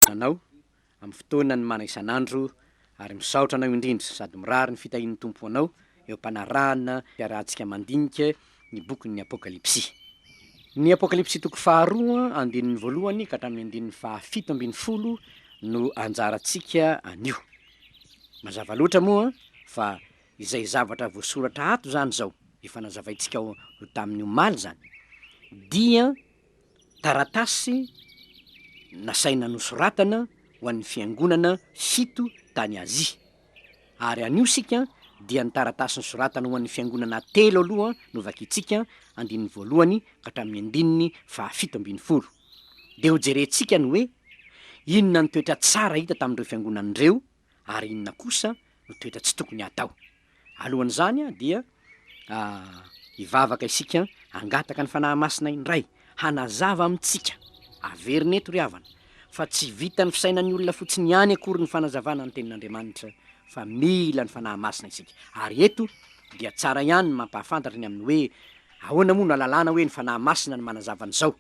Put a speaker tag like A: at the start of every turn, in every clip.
A: Anao amin'ny fotoana ny mana isan'andro ary misaotra anao indrindra sady mirary ny fitahian'ny Tompo ho anao eo am-panarahana fiarahantsika mandinika ny bokin'ny Apokalypsy. Ny Apokalypsy toko faharoa andininy voalohany ka hatramin'ny andininy faha-17 no anjarantsika anio. Mazava loatra moa fa izay zavatra voasoratra ato izany izao, efa nazavaintsika tamin'ny omaly izany, dia Taratasy nasaina nosoratana ho an'ny fiangonana fito tany Azia. Ary anio isika dia ny taratasy nosoratana ho an'ny fiangonana telo aloha no vakintsika, andininy voalohany ka hatramin'ny andininy faha-17. Dia hojerentsika ny hoe inona ny toetra tsara hita tamin'ireo fiangonana ireo ary inona kosa no toetra tsy tokony hatao. Alohan'izany dia hivavaka isika hangataka ny Fanahy Masina indray hanazava amintsika, averina eto ry havana, fa tsy vitan'ny fisainan'ny olona fotsiny ihany akory ny fanazavana ny Tenin'Andriamanitra fa mila ny Fanahy Masina isika. Ary eto dia tsara ihany ny mampahafantatra ny amin'ny hoe ahoana moa no ahalalana hoe ny Fanahy Masina no manazava an'izao.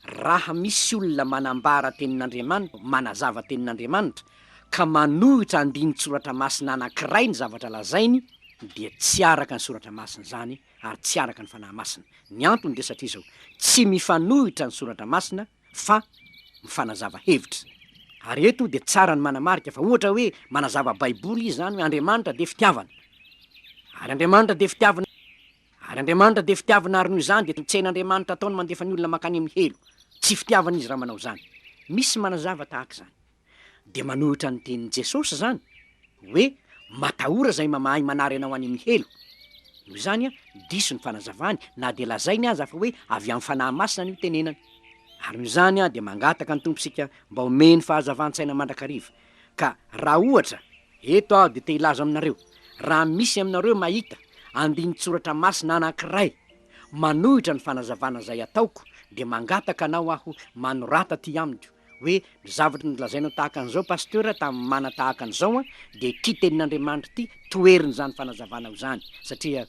A: Raha misy olona manambara tenin'Andriamanitra, manazava tenin'Andriamanitra, ka manohitra andinin-tsoratra masina anankiray ny zavatra lazainy, dia tsy araka ny soratra masina izany ary tsy araka ny Fanahy Masina. Ny antony dia satria izao, tsy mifanohitra ny soratra masina fa mifanazava hevitra. Ary eto dia tsara ny manamarika fa ohatra hoe manazava baiboly izy izany hoe Andriamanitra dia fitiavana. Ary Andriamanitra dia fitiavana. Ary Andriamanitra dia fitiavana ary noho izany dia tsy hain'Andriamanitra atao ny mandefa ny olona mankany amin'ny helo. Tsy fitiavana izy raha manao izany. Misy manazava tahaka izany. Dia manohitra ny tenin'i Jesosy izany hoe matahora izay mamahay manary anao any amin'ny helo. Noho izany diso ny fanazavany na dia lazainy aza fa hoe avy amin'ny Fanahy Masina no itenenany. Ary noho izany dia mangataka ny Tompo isika mba homeny fahazavan-tsaina mandrakariva. Ka raha ohatra Eto aho dia te hilaza aminareo, raha misy aminareo mahita andinin-tsoratra masina anankiray manohitra ny fanazavana izay ataoko, dia mangataka anao aho manorata aty amiko hoe ny zavatra nolazainao tahaka an'izao Pasteur tamin'ny mana tahaka an'izao an, dia ity tenin'Andriamanitra ity toherin'izany fanazavanao izany, satria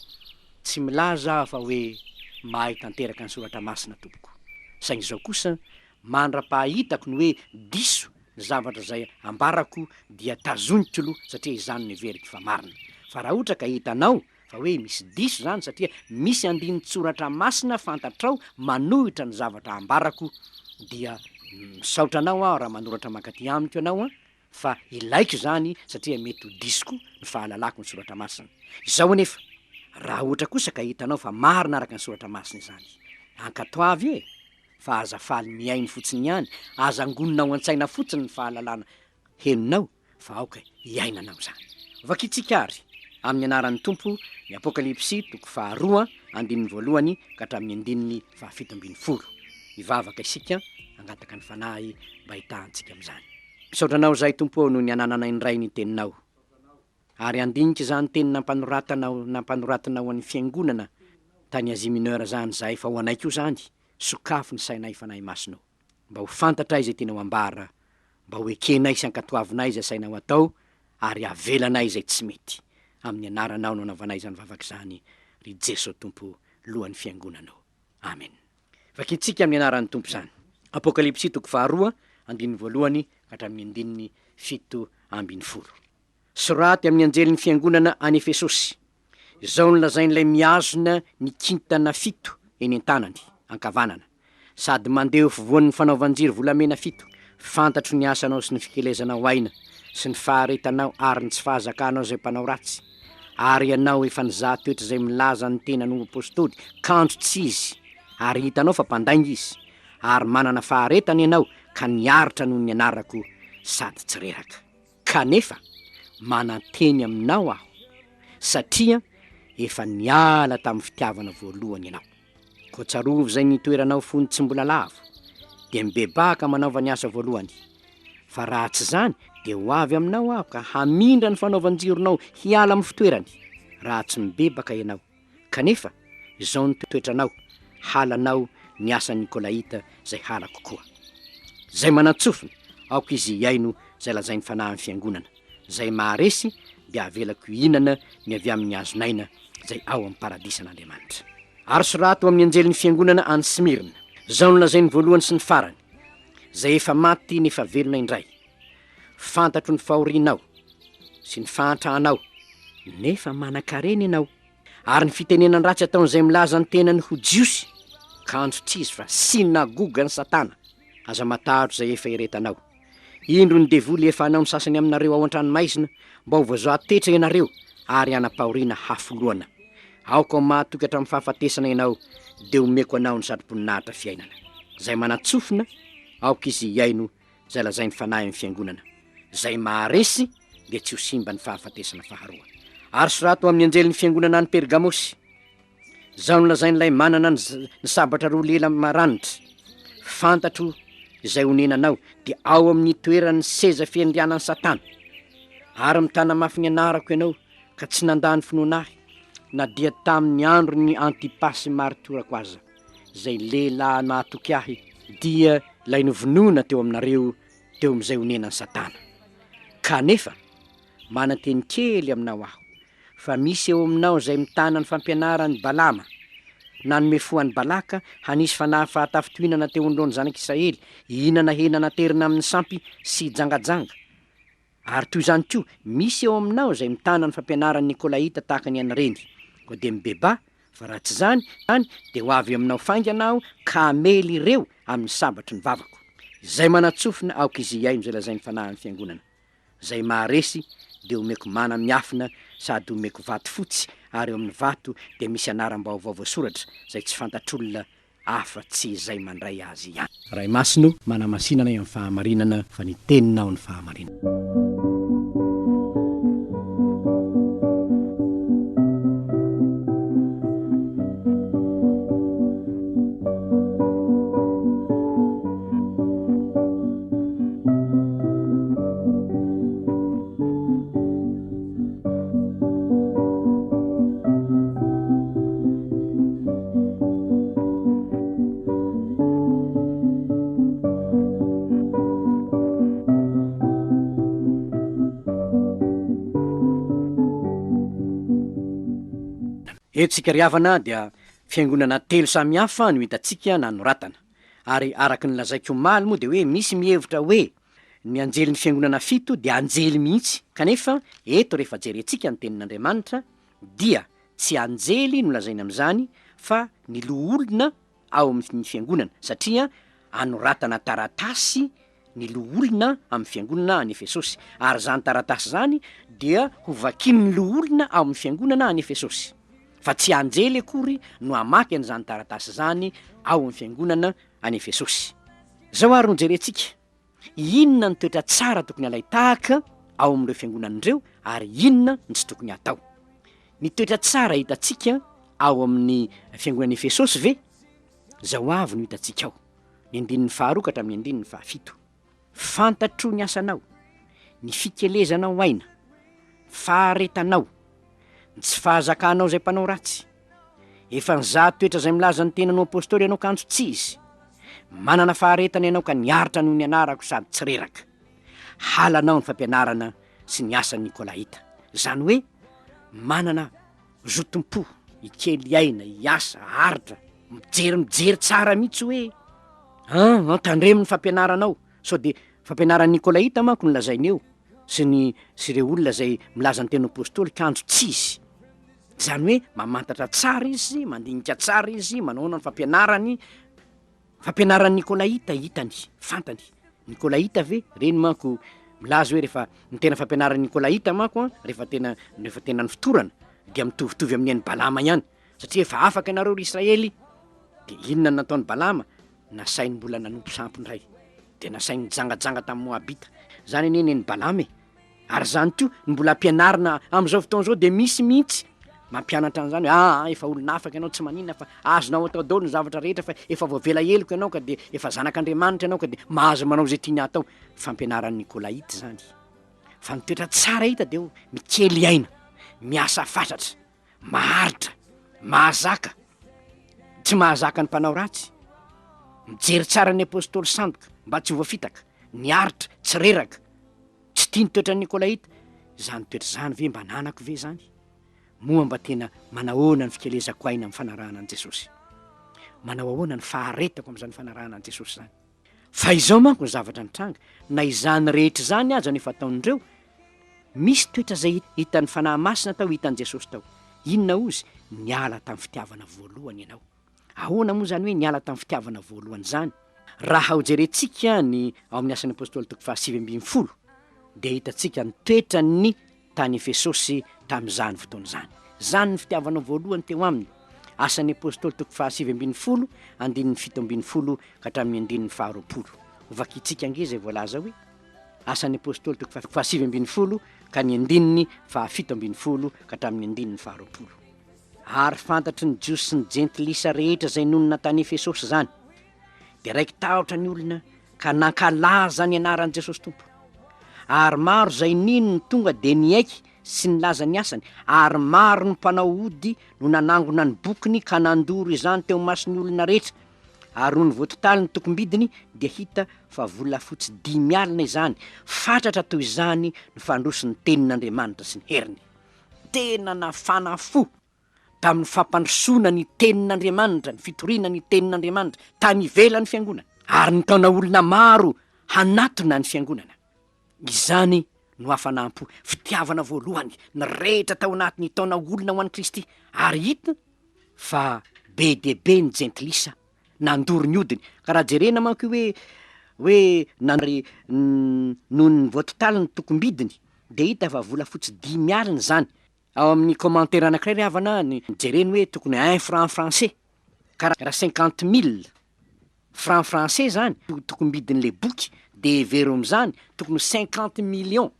A: tsy milaza aho fa hoe mahay tanteraka ny soratra masina tompoko, saingy izao kosa mandra-pahitako ny hoe diso Ny zavatra izay ambarako dia tazoniko aloha satria izany no heveriko fa marina. Fa raha ohatra ka hitanao fa hoe misy diso izany satria misy andinin-tsoratra masina fantatrao manohitra ny zavatra ambarako dia misaotra anao aho raha manoratra mankaty amiko ianao an, fa ilaiko izany satria mety ho diso koa ny fahalalako ny soratra masina. Izao anefa, raha ohatra kosa ka hitanao fa marina araka ny soratra masina izany, ankatoavy e! Fa aza faly mihaino fotsiny ihany, aza angonina ao an-tsaina fotsiny ny fahalalana henonao fa aoka hiainanao izany. Vakintsika àry, amin'ny anaran'ny Tompo, ny Apokalypsy toko faharoa, andininy voalohany ka hatramin'ny andininy faha-17. Hivavaka isika, hangataka ny Fanahy mba hitahantsika amin'izany. Misaotra Anao izahay, Tompo ô, noho ny anananay indray ny Teninao. Ary handinika izany teny nampanoratanao nampanoratinao an'ny Fiangonana tany Asie Mineure izany izahay fa ho anay koa izany, sokafy ny sainay Fanahy Masina ô, mba ho fantatray izay tianao ambara, mba ho ekenay sy ankatoavinay izay asainao atao ary avelanay izay tsy mety. Amin'ny anaranao no anaovanay izany vavaka izany, ry Jeso Tompo Lohan'ny Fiangonana ô. Amen. Vakintsika amin'ny anaran'ny Tompo izany. Apokalypsy toko faharoa, andininy voalohany ka hatramin'ny andininy 17. Soraty amin'ny anjelin'ny fiangonana any Efesosy. Izao no lazain'ilay mihazona ny kintana fito eny an-tanany ankavanana, sady mandeha eo afovoan'ny fanaovan-jiro volamena fito, Fantatro ny asanao sy ny fikelezanao aina, sy ny faharetanao ary ny tsy fahazakanao izay mpanao ratsy. Ary ianao efa nizaha toetra izay milaza ny tenany ho apostoly, kanjo tsy izy, ary hitanao fa mpandainga izy, ary manana faharetana ianao ka niaritra noho ny anarako sady tsy reraka. Kanefa mananteny aminao aho, satria efa niala tamin'ny fitiavana voalohany ianao. Koa tsarovy izay nitoeranao fony tsy mbola lavo, dia mibebaha ka manaova ny asa voalohany. Fa raha tsy izany, dia ho avy aminao aho ka hamindra ny fanaovan-jironao hiala amin'ny fitoerany, raha tsy mibebaka ianao. Kanefa izao ny toetranao, halanao ny asan'ny Nikolaita izay halako koa. Izay manan-tsofina, aoka izy hihaino izay lazain'ny Fanahin'ny Fiangonana. Izay maharesy dia avelako hihinana ny avy amin'ny hazon'aina izay ao amin'ny paradisan'Andriamanitra. Ary soraty ho amin'ny anjelin'ny fiangonana any Smyrna, Izao no lazain'ny voalohany sy ny farany. Izay efa maty nefa velona indray. Fantatro ny fahorianao sy ny fahantranao, nefa manan-karena ianao, ary ny fitenenan-dratsy ataon'izay milaza ny tenany ho Jiosy, kanjo tsy izy fa synagogan'i Satana. Aza matahotra izay efa iretanao. Indro ny devoly efa hanao ny sasany aminareo ao an-tranomaizina mba ho voazaha-toetra ianareo ary hanam-pahoriana hafoloana. Aoka ho mahatoky hatramin'ny fahafatesana ianao, dia homeko anao ny satroboninahitra fiainana. Izay manan-tsofina, aoka izy hihaino izay lazain'ny Fanahy amin'ny fiangonana. Izay maharesy dia tsy ho simba ny fahafatesana faharoa. Ary soraty ho amin'ny anjelin'ny fiangonana any Pergamosy, Izao no lazain'ilay manana ny sabatra roa lela maranitra, Fantatro izay onenanao, dia ao amin'ny toeran'ny seza fiandrianan'i Satana. Ary mitana mafy ny anarako ianao, ka tsy nandà ny finoana ahy, na dia tamin'ny andron'i Antipasy maritiorako aza, izay lehilahy mahatoky ahy, dia ilay novonoina teo aminareo teo amin'izay onenan'i Satana. Kanefa, manan-teny kely aminao aho, fa misy eo aminao izay mitana ny fampianaran'i Balama, nanome fo an'i Balaka hanisy fanahy fahatafintohinana teo anoloan'ny zanak'Israely, hihinana hena naterina amin'ny sampy sy hijangajanga. Ary toy izany koa, misy eo aminao izay mitana ny fampianaran'ny Nikolaita tahaka ny an'ireny. Koa dia mibebaha, fa raha tsy izany, dia ho avy aminao faingana aho ka hamely ireo amin'ny sabatry ny vavako. Izay manan-tsofina, aoka izy hihaino izay lazain'ny Fanahin'ny Fiangonana. Izay maharesy dia omeko mana miafina sady omeko vato fotsy ary eo amin'ny vato dia misy anaram-baovao voasoratra izay tsy fantatr'olona afa tsy izay mandray azy ihany. Ray Masina o, manamasina anay amin'ny fahamarinana fa ny Teninao ny fahamarinana. Eto isika ry havana dia fiangonana telo samihafa no hitantsika nanoratana. Ary araka ny lazaiko omaly moa dia hoe misy mihevitra hoe ny anjelin'ny fiangonana fito dia anjely mihitsy, kanefa eto rehefa jerentsika ny tenin'Andriamanitra dia tsy anjely no lazaina amin'izany fa ny loholona ao amin'ny fiangonana satria anoratana taratasy ny loholona amin'ny fiangonana any Efesosy, ary izany taratasy izany dia ho vakian'ny loholona ao amin'ny fiangonana any Efesosy, fa tsy anjely akory no hamaky an'izany taratasy izany ao amin'ny fiangonana any Efesosy. Izao ary no jerentsika, inona ny toetra tsara tokony halain-tahaka ao amin'ireo fiangonana ireo, ary inona no tsy tokony hatao? Ny toetra tsara hitantsika ao amin'ny fiangonana Efesosy ve? Izao avy no hitantsika ao. ny andininy faharoa ka hatramin'ny andininy fahafito. Fantatro ny asanao, ny fikelezanao aina, ny faharetanao, ny tsy fahazakanao izay mpanao ratsy. Efa nizaha toetra izay milaza ny tenany ho apostoly ianao kanjo tsy izy. Manana faharetana ianao ka niaritra noho ny anarako sady tsy reraka. Halanao ny fampianarana sy ny asan'ny Nikolaita. Izany hoe manana zotom-po, hikely aina, hiasa, haharitra, mijery mijery tsara mihitsy hoe an, an, tandremo ny fampianaranao, sao dia fampianaran'ny Nikolaita manko no lazainy eo, sy ny sy ireo olona izay milaza ny teny apostoly kanjo tsy izy. Izany hoe mamantatra tsara izy, mandinika tsara izy, manao ahoana ny fampianarany, Fampianaran'ny Nikolaita hitany, fantany. Nikolaita ve? Ireny manko milaza hoe rehefa ny tena fampianaran'ny Nikolaita manko an, rehefa tena rehefa tena nifotorana dia mitovitovy amin'ny an'i Balama ihany, satria efa afaka ianareo ry Israely. Dia inona no nataon'i Balama? Nasainy mbola nanompo sampy indray. Dia nasainy nijangajanga tamin'ny Moabita. Izany anie nen'i Balama e. Ary izany koa no mbola ampianarina amin'izao fotoana izao dia misy mihitsy mampianatra an'izany hoe aa efa olona afaka ianao tsy maninona fa azonao atao daholo ny zavatra rehetra fa efa voavela heloka ianao ka dia efa zanak'Andriamanitra ianao ka dia mahazo manao izay tiany atao. Fampianaran'ny Nikolaita izany. Fa ny toetra tsara hita dia hoe mikely aina, miasa fatratra, maharitra, mahazaka, tsy mahazaka ny mpanao ratsy, mijery tsara ny apostoly sandoka mba tsy ho voafitaka, niaritra, tsy reraka. Tsy tia ny toetran'i Nikolaita. Izany toetra izany ve mba ananako ve izany? Moa mba tena manahoana ny fikelezako aina amin'ny fanarahana an'i Jesosy? Manao ahoana ny faharetako amin'izany fanarahana an'i Jesosy izany? Fa izao manko ny zavatra nitranga, na izany rehetra izany aza no efa ataon'ireo, misy toetra izay hitan'ny Fanahy Masina tao, hitan'i Jesosy tao. Inona hozy? Niala tamin'ny fitiavana voalohany ianao. Ahoana moa izany hoe niala tamin'ny fitiavana voalohany izany? Raha hojerentsika ny ao amin'ny Asan'ny Apostoly toko faha-19 dia hitantsika ny toetran'ny tany Efesosy tamin'izany fotoana izany. Izany ny fitiavana voalohany teo aminy. Asan'ny Apostoly toko faha-19 andininy 17 ka hatramin'ny andininy faha-20. Hovakintsika ange izay voalaza hoe Asan'ny Apostoly toko faha-19 ka ny andininy faha-17 ka hatramin'ny andininy faha-20. Ary fantatry ny Jiosy sy ny Jentilisa rehetra izay nonina tany Efesosy izany. Dia raiki-tahotra ny olona ka nankalaza ny anaran'i Jesosy Tompo. Ary maro izay nino no tonga dia niaiky sy nilaza ny asany, ary maro ny mpanao ody no nanangona ny bokiny ka nandoro izany teo imason'ny olona rehetra. Ary nony voatotaly ny tokom-bidiny dia hita fa volafotsy 50 izany, fatratra toy izany ny fandroso ny tenin'Andriamanitra sy ny heriny. Tena nafana fo tamin'ny fampandrosoana ny Tenin'Andriamanitra, ny fitoriana ny Tenin'Andriamanitra tany ivelan'ny fiangonana, ary nitaona olona maro hanatona ny fiangonana. Izany no hafanam-po, fitiavana voalohany nirehitra tao anatiny hitaona olona ho an'i Kristy, ary hita fa be dia be ny jentilisa nandoro ny hodiny. Ka raha jerena manko io hoe hoe nandry noho ny voatotaly ny tokom-bidiny dia hita fa volafotsy 50 izany. Ao amin'ny commentaire anankiray ry havana ny jereny hoe tokony un franc français ka raha 50 000 franc français zany tokom-bidin'le boky de hevero amin'izany tokony ho 50 millions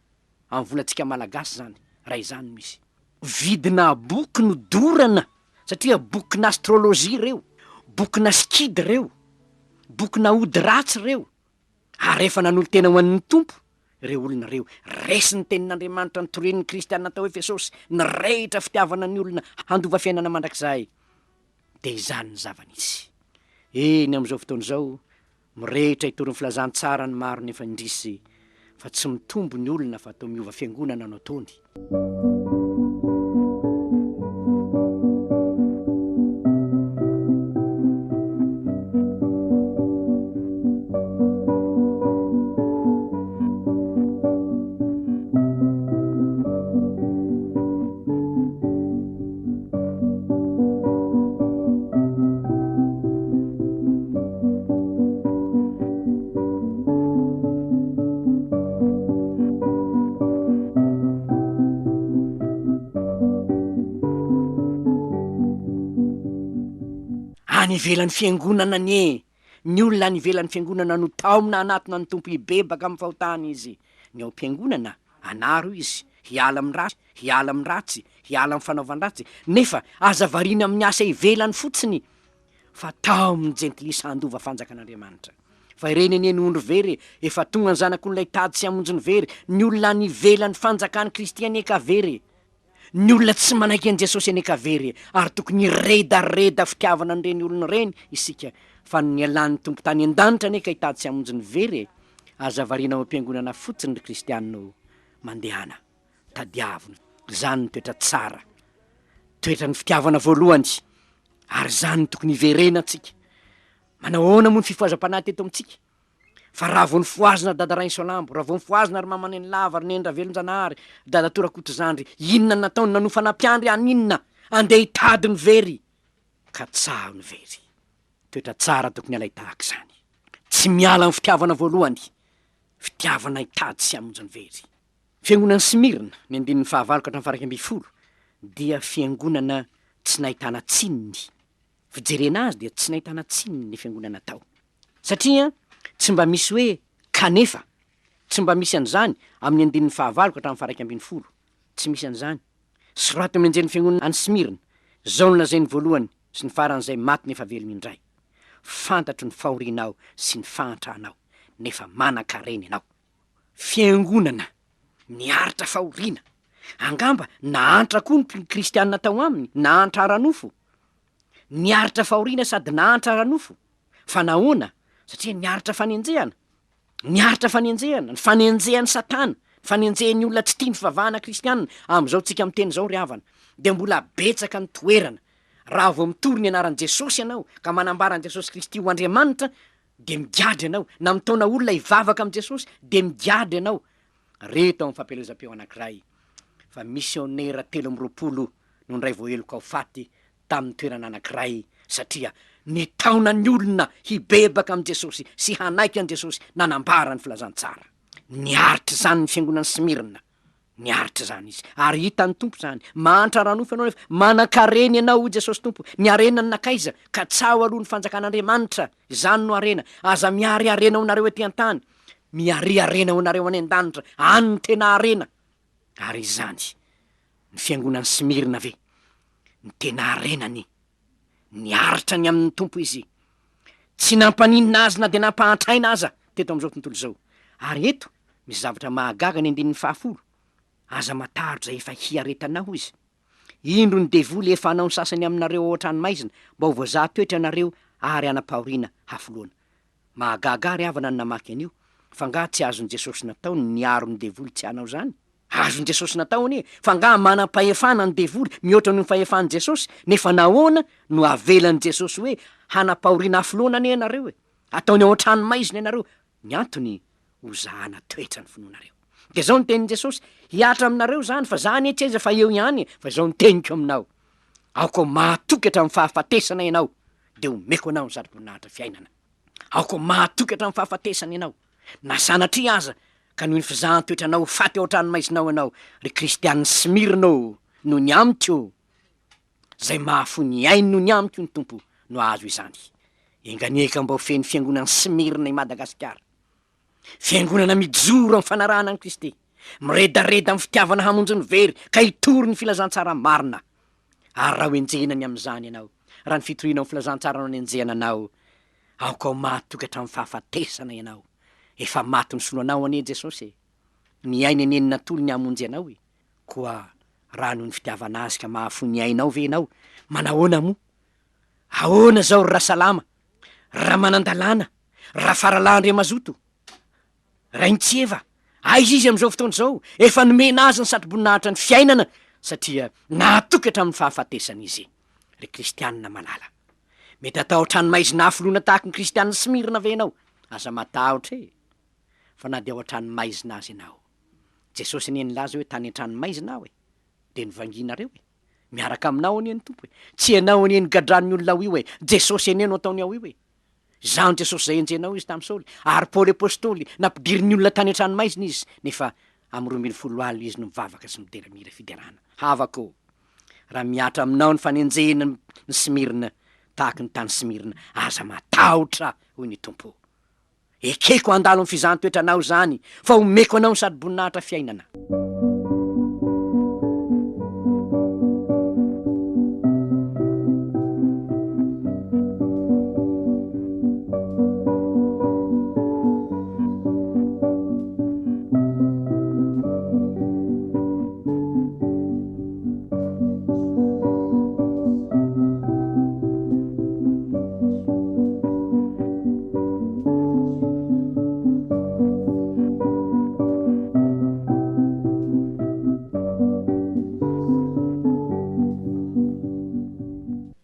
A: amin'ny volantsika malagasy zany raha izany no misy. Vidina boky no dorana satria bokina astrologie reo, bokina sikidy reo, bokina ody ratsy reo, ary rehefa nanolo-tena ho an'ny Tompo ireo olona ireo, resy ny tenin'Andriamanitra notorian'ny kristiana tao Efesosy, nirehitra fitiavana ny olona handova fiainana mandrakizay, dia izany ny zava-nisy. Eny amin'izao fotoana izao, Mirehitra hitory ny filazantsara ny maro nefa indrisy fa tsy mitombo ny olona fa toa miova fiangonana no ataony. Any ivelan'ny fiangonana anie ny olona any ivelan'ny fiangonana no taomina hanatona ny Tompo hibebaka amin'ny fahotany izy. Ny ao am-piangonana, anaro izy hiala amin'ny ratsy, hiala amin'ny ratsy, hiala amin'ny fanaovan-dratsy, nefa aza variana amin'ny asa ivelany fotsiny fa taomin'ny jentilisa handova fanjakan'Andriamanitra. Fa ireny anie ny ondry very e, efa tonga ny zanak'olona hitady sy hamonjy ny very, ny olona any ivelan'ny fanjakan'i Kristy anie ka very e. Ny olona tsy manaiky an'i Jesosy anie ka very e, ary tokony hiredareda fitiavana an'ireny olona ireny isika, fa ny nialan'ny Tompo tany an-danitra anie ka hitady sy hamonjy ny very e. Aza variana ao am-piangonana fotsiny ry kristianina ô, mandehana, tadiavo ny. Izany ny toetra tsara, toetran'ny fitiavana voalohany, ary izany no tokony hiverenantsika. Manao ahoana moa ny fifohazam-panahy teto amintsika? Fa raha vao nofohazina ry Dada Rainisoalambo, raha vao nofohazina ry Mama Nenilava, ry Neny Ravelonjanahary, ry Dadatoa Rakotozandry, inona no nataony? Nanofana mpiandry haninona? Andeha hitady ny very! Katsaho ny very. Toetra tsara tokony alai-tahaka izany. Tsy miala amin'ny fitiavana voalohany, fitiavana hitady sy hamonjy ny very. Fiangonan'i Smyrna, ny andininy fahavalo ka hatramin'ny faha-11, dia fiangonana tsy nahitana tsininy. Fijerena azy dia tsy nahitana tsininy ny fiangonana tao. Satria tsy mba misy hoe kanefa. Tsy mba misy an'izany amin'ny andininy fahavalo ka hatramin'ny faha-11. Tsy misy an'izany. Soraty amin'ny anjelin'ny fiangonana any Smyrna, Izao no lazain'ny voalohany sy ny farany izay maty nefa velona indray, Fantatro ny fahorianao sy ny fahantranao, nefa manan-karena ianao. Fiangonana niaritra fahoriana. Angamba nahantra koa ny kristiana tao aminy, nahantra ara-nofo. Niaritra fahoriana sady nahantra ara-nofo. Fa nahoana? Satria niaritra fanenjehana. Niaritra fanenjehana, ny fanenjehan'i Satana, ny fanenjehan'ny olona tsy tia ny fivavahana kristiana. Amin'izao tsika miteny izao ry havana, dia mbola betsaka ny toerana. Raha vao mitory ny anaran'i Jesosy ianao, ka manambara an'i Jesosy Kristy ho Andriamanitra, dia migadra ianao, na mitaona olona hivavaka amin'i Jesosy dia migadra ianao. Re tao amin'ny fampielezam-peo anankiray fa misionera 23 no indray voaheloka ho faty tamin'ny toerana anankiray satria nitaona ny olona hibebaka amin'i Jesosy sy hanaiky an'i Jesosy nanambara ny filazantsara. Niaritra izany ny fiangonan'i Smyrna. Niaritra izany izy. Ary hitan'ny Tompo izany. Mahantra ara-nofo ianao nefa manan-karena ianao, hoy Jesosy Tompo. Ny harena no nankaiza? Katsaho aloha ny fanjakan'Andriamanitra. Izany no harena. Aza mihary harena ho anareo ety an-tany. Miharia harena ho anareo any an-danitra. Any no tena harena. Ary izany, ny fiangonan'i Smyrna ve, ny tena harenany? Niaritra ny amin'ny Tompo izy. Tsy nampaninona azy na dia nampahantraina aza teto amin'izao tontolo izao. Ary eto, misy zavatra mahagaga ny andininy fahafolo, Aza matahotra izay efa hiaretanao, hoy izy. Indro ny devoly efa hanao ny sasany aminareo ao an-tranomaizina, mba ho voazaha toetra ianareo ary hanam-pahoriana hafoloana. Mahagaga ahy ry havana ny namaky an'io, fa angaha tsy azon'i Jesosy natao ny niaro ny devoly tsy hanao izany? Azon'i Jesosy natao anie, fa angaha manam-pahefana ny devoly mihoatra noho ny fahefan'i Jesosy? Nefa nahoana no avelan'i Jesosy hoe hanam-pahoriana hafoloana anie ianareo e? Ataony ao an-tranomaizina ianareo. Ny antony, hozahana toetra ny finoanareo. Dia izao ny tenin'i Jesosy, hihatra aminareo izany, fa za anie tsy aiza fa eo ihany e, fa izao ny teniko aminao, aoka ho mahatoky hatramin'ny fahafatesana ianao, dia homeko anao ny satroboninahitra fiainana. Aoka ho mahatoky hatramin'ny fahafatesana ianao, na sanatria aza ka noho ny fizahan-toetranao ho faty ao an-tranomaizinao ianao, ry kristianina Smyrna ô, noho ny amiko, izay mahafoy ny ainy noho ny amiko ny Tompo no hahazo izany. Enga anie ka mba ho feno fiangonan'i Smyrna i Madagasikara. Fiangonana mijoro amin'ny fanarahana an'i Kristy, miredareda amin'ny fitiavana hamonjy ny very ka hitory ny filazantsara marina. Ary raha ho enjehina ny amin'izany ianao, raha ny fitorianao ny filazantsara no anenjehana anao, aoka ho mahatoky hatramin'ny fahafatesana ianao. Efa maty nisolo anao anie Jesosy e! Ny ainy anie no natolony hamonjy anao e! Koa raha noho ny fitiavana azy ka mahafoy ny ainao ve ianao, manahoana moa? Ahoana izao ry Rasalama, Ramanandalana, Rafaralahy Andriamazoto, Raintsieva, aiza izy amin'izao fotoana izao? Efa nomena azy ny satroboninahitra ny fiainana satria nahatoky hatramin'ny fahafatesana izy. Ry kristianina malala, mety hatahotra an-tranomaizina hafoloana tahaky ny kristianina Smyrna ve ianao? Aza matahotra e! Fa na dia ao an-tranomaizina aza ianao, Jesosy anie nilaza hoe tany an-tranomaizina aho e, dia novangianareo e. Miaraka aminao anie ny Tompo e. Tsy ianao anie no gadran'ny olona ao io e. Jesosy anie no ataony ao io e. Izaho no Jesosy izay enjehinao izy tamin'i Saoly. Ary Paoly Apostoly, nampidirin'ny olona tany an-tranomaizina izy, nefa amin'ny 12 alina izy no mivavaka sy midera mihira fiderana. Havako ô, raha mihatra aminao ny fanenjehina ny Smyrna tahaky ny tany Smyrna, aza matahotra, hoy ny Tompo. Ekeko handalo amin'ny fizahan-toetranao izany, fa omeko anao ny satroboninahitra fiainana.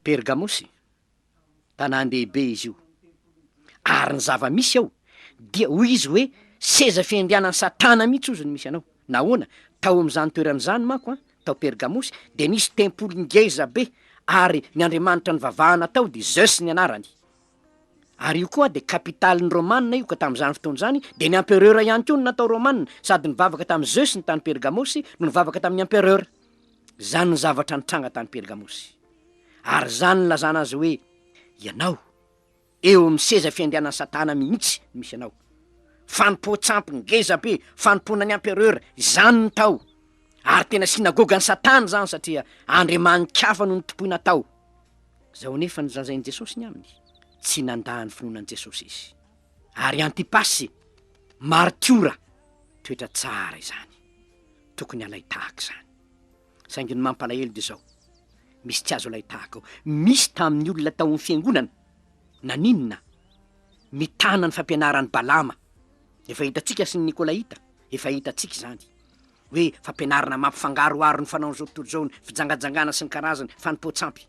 A: Pergamosy, tanàn-dehibe izy io. Ary ny zava-misy ao dia hoy izy hoe seza fiandrianan'i Satana mihitsy hozy no misy anao. Nahoana? Tao amin'izany toerana izany manko an, tao Pergamosy, dia nisy tempoly ngeza be, ary ny andriamanitra nivavahana tao dia Zeus ny anarany. Ary io koa dia kapitalin'ny Romana io, ka tamin'izany fotoana izany dia ny empereur ihany koa no natao Romana, sady nivavaka tamin'i Zeus ny tany Pergamosy no nivavaka tamin'ny empereur. Izany ny zavatra nitranga tany Pergamosy. Ary izany no nilazana azy hoe, Ianao, eo amin'ny seza fiandrianan'i Satana mihitsy no misy anao. Fanompoan-tsampy ngeza be, fanompoana ny empereur, izany no tao. Ary tena synagogan'i Satana izany satria andriamani-kafa no notompoina tao. Izao anefa no lazain'i Jesosy ny aminy, tsy nandà ny finoana an'i Jesosy izy. Ary Antipasy, martiora, toetra tsara izany. Tokony halai-tahaka izany. Saingy ny mampalahelo dia izao, misy tsy azo alai-tahaka ao. Misy tamin'ny olona tao amin'ny fiangonana, naninona? Mitana ny fampianaran'i Balama. Efa hitantsika sy ny Nikolaita, efa hitantsika izany. Hoe fampianarana mampifangaroharo ny fanaon'izao tontolo izao, ny fijangajangana sy ny karazany, fanompoan-tsampy.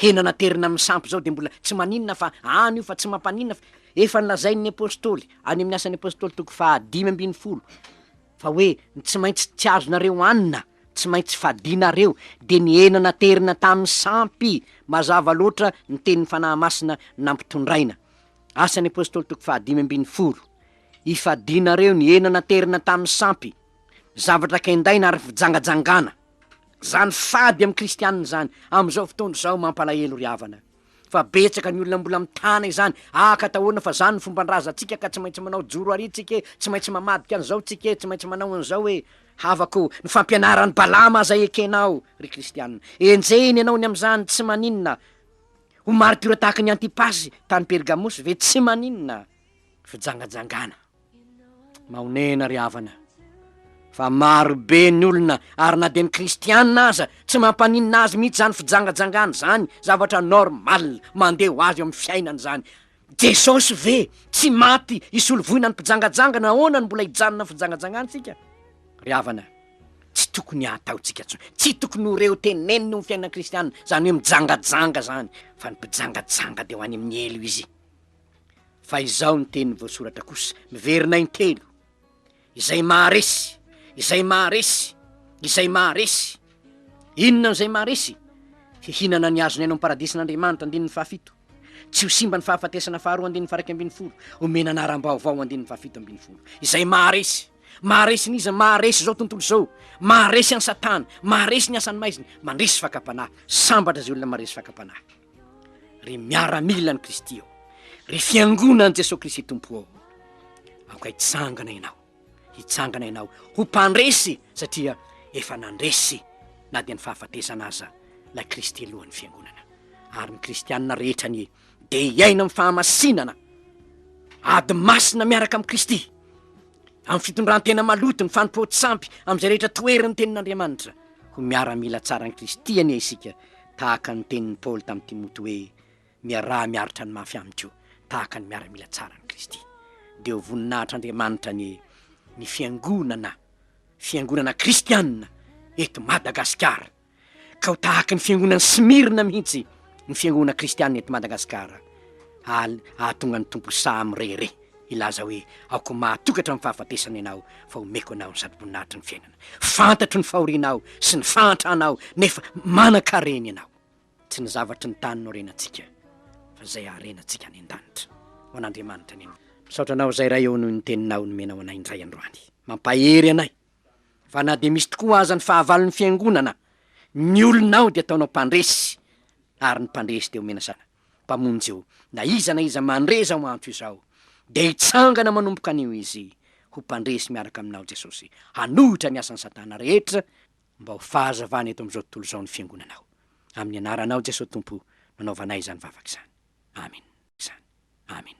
A: Hena naterina amin'ny sampy izao dia mbola tsy maninona fa any io fa tsy mampaninona fa. Efa nolazain'ny Apostoly, any amin'ny Asan'ny Apostoly toko faha-15, fa hoe ny tsy maintsy tsy azonareo hanina, tsy maintsy fadianareo, dia ny hena naterina tamin'ny sampy. Mazava loatra ny tenin'ny Fanahy Masina nampitondraina. Asan'ny Apostoly toko faha-15, Ifadianareo ny hena naterina tamin'ny sampy, zavatra kendaina ary fijangajangana. Zany fady amin'ny kristianina izany amin'izao fotoana izao mampalahelo ry havana fa betsaka ny olona mbola mitana izany ah ka atahoana fa zany ny fomban-drazantsika ka tsy maintsy manao joro ary tsika e, tsy maintsy mamadika an'izao tsika e, tsy maintsy manao an'izao e. Havako, ny fampianaran'i Balama aza ekenao ry kristianina. Enjehina ianao ny amin'izany, tsy maninona. Ho martiora tahaka ny Antipasy tany Pergamosy ve, tsy maninona. Fijangajangana. Mahonena ry havana fa maro be ny olona ary na dia ny kristianina aza tsy mampaninona azy mihitsy zany fijangajangana zany, zavatra normal mandeha ho azy eo amin'ny fiainana zany. Jesosy ve tsy maty hisolo voina ny mpijangajanga nahoana no mbola hijanona amin'ny fijangajangana tsika? Ry havana, tsy tokony hataontsika intsony, tsy tokony ho reo tenenina eo amin'ny fiainana kristianina zany hoe mijangajanga zany, fa ny mpijangajanga dia ho any amin'ny helo izy. Fa izao ny teny voasoratra kosa, miverina intelo, Izay maharesy, izay maharesy, izay maharesy. Inona no izay maharesy? Hihinana ny hazon'ny aina ao amin'ny paradisan'Andriamanitra, andininy fahafito. Tsy ho simba ny fahafatesana faharoa, andininy faha 11. Omena anaram-baovao, andininy faha-17. Izay maharesy. Maharesy n'iza? Maharesy izao tontolo izao. Maharesy an'i Satana. Maharesy ny asan'ny maizina. Mandresy fakam-panahy. Sambatra izay olona maharesy fakam-panahy. Ry miaramilan'i Kristy ô, ry fiangonan'i Jesoa Kristy Tompo ô, aoka hitsangana ianao, hitsangana ianao ho mpandresy satria efa nandresy na dia ny fahafatesana aza ilay Kristy lohan'ny fiangonana. Ary ny kristianina rehetra anie dia hiaina amin'ny fahamasinana, ady masina miaraka amin'i Kristy, amin'ny fitondran-tena maloto, ny fanompoan-tsampy, amin'izay rehetra toherin'ny tenin'Andriamanitra. Ho miaramila tsaran'i Kristy anie isika, tahaka ny tenin'i Paoly tamin'i Timoty hoe, Miaraha miaritra ny mafy amiko, tahaka ny miaramila tsaran'i Kristy. Dia ho voninahitr'Andriamanitra anie ny fiangonana, fiangonana kristianina eto Madagasikara. Ka ho tahaky ny fiangonan'i Smyrna mihitsy ny fiangonana kristianina eto Madagasikara, hahatonga ny Tompo sahy mirehareha hilaza hoe, Aoka ho mahatoky hatramin'ny fahafatesana ianao, fa homeko anao ny satroboninahitry ny fiainana. Fantatro ny fahorianao sy ny fahantranao, nefa manan-karena ianao. Tsy ny zavatry ny tany no harenantsika, fa izay harenantsika any an-danitra. Ho an'Andriamanitra anie ny. Misaotra Anao izay Ray ô noho ny Teninao nomenao anay indray androany. Mampahery anay. Fa na dia misy tokoa aza ny fahavalon'ny fiangonana, ny olona ao dia ataonao mpandresy, ary ny mpandresy dia omena zana, mpamonjy eo. Na iza na iza mandre izao antso izao, dia hitsangana manomboka anio izy ho mpandresy miaraka aminao Jesosy, hanohitra ny asan'i Satana rehetra, mba ho fahazavana eto amin'izao tontolo izao ny fiangonanao. Amin'ny anaranao Jesosy Tompo no anaovanay izany vavaka izany. Amen. Izany. Amen.